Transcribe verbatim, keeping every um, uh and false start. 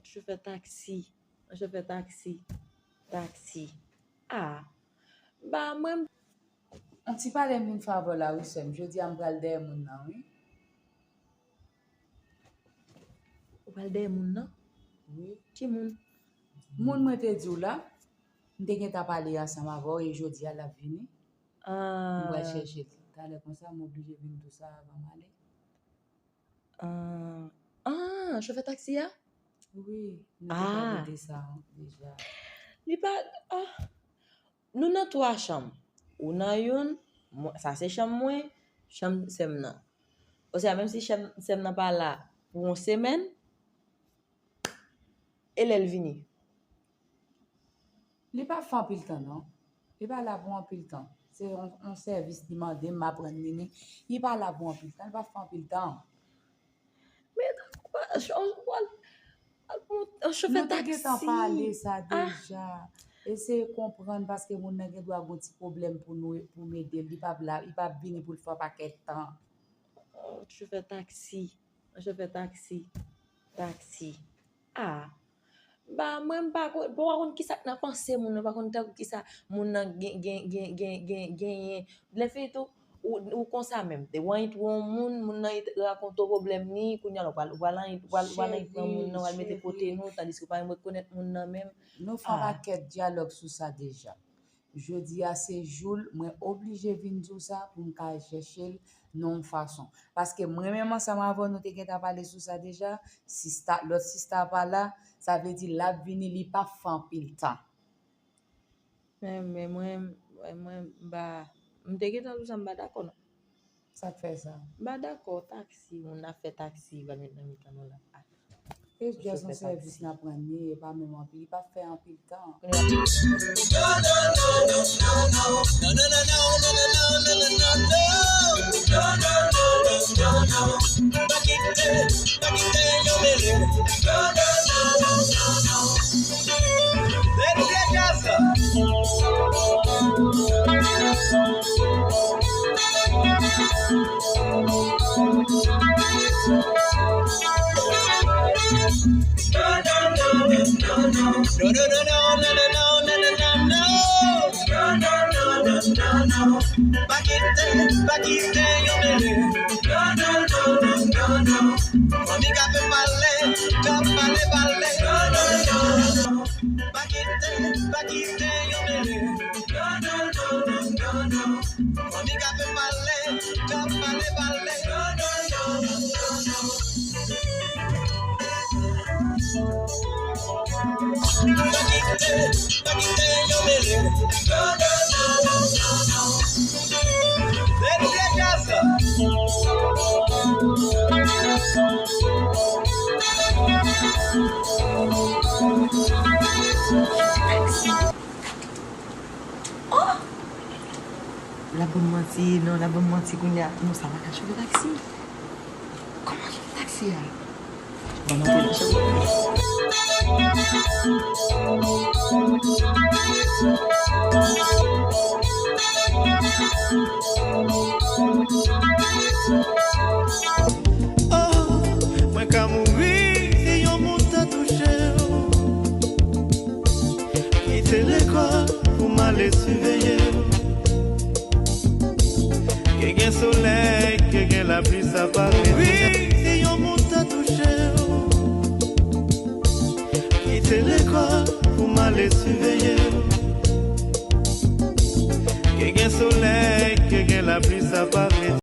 Chofè taksi. Chofè taksi. Taksi. Ah. Ba mwen. On ti pale m vin fè avè w la wi sè m. Jodi a m pral dèyè moun nan wi. Ou pral dèyè moun nan? Wi. Ki moun? Moun mwen te di w la, m te gentan pale ansanm avè w e jodi a l ap vini. Ah. M pral chèche l talè konsa, m oblije vin di w sa avan m ale. Ah, ah, chofè taksi a? Wi, nou te pale de sa deja. Li pa, ah, nou nan twa chanm. Ou nan youn, mwen, sa se chanm mwen, chanm sè m nan. Osea, menm si chanm sè m nan pa la pou yon semèn, e lè l vini? Li pa fè anpil tan, non. Li pa la pou anpil tan. Se yon, yon sèvis li mande m, m aprann li, men li pa la pou anpil tan. Li pa fè anpil tan. Men, chofè taksi. Nou te gentan pale sa deja. Eseye konprann, paske moun nan gen dwa gon ti pwoblèm pou nou, pou m ede l. Li p ap la, li p ap vini pou l fè pakèt tan. Oh, chofè taksi. Chofè taksi. Taksi. Ah. Ba, mwen, m pa konn, m pa konn kisa k nan panse moun nan, m pa konn tankou kisa moun nan gen, gen, gen, gen, gen, genyen. Lè fini tou, ou, ou konsa menm. Depi w annik wè yon moun, moun nan rakonte w pwoblèm li, kounye a la, ou pral, ou pral annik, ou pral, ou pral annik pran moun nan, w al mete kote nou, tandiske w pa menm rekonèt moun nan menm. Nou fè yon pakèt dyalòg sou sa deja. Jodi a se jou l, mwen oblije vin di w sa pou m ka al chèche l nan yon fason. Paske mwen menm ansanm avè w, nou te gentan pale sou sa deja, sista, lòt sista a pa la, sa vle di l ap vini, li p ap fè anpil tan. Men, men mwen, mwen, mwen, m pa, m te gentan di w sa, m pa dakò non. Sa k fè sa? M pa dakò, taksi, moun ap fè taksi, pral met nan mitan nou la. Ah. Chofè taksi. Jodi a se yon sèvis n ap rann li, e pa menm anpil, li p ap fè anpil tan. Pa kite, pa kite yo mele. Fanmi k ap pale, k ap pale, pale. Pa kite, pa kite yo mele. Fanmi k ap pale, k ap pale, pale. Pa kite, pa kite yo mele. Let's get jazz. Oh! L ap ban m manti, non, l ap ban m manti kounye a. Non, sa pa ka chofè taksi. Kòman chofè taksi a? Ban m antre nan chanm nan. Oh, mwen ka mouri si yon moun ta touche w. Kite lekòl pou m ale siveye w. Ke gen solèy, ke gen lapli, sa pa rete. Wi, si yon moun ta touche w, kite lekòl pou m ale siveye w. Ke gen solèy, ke gen lapli, sa pa rete.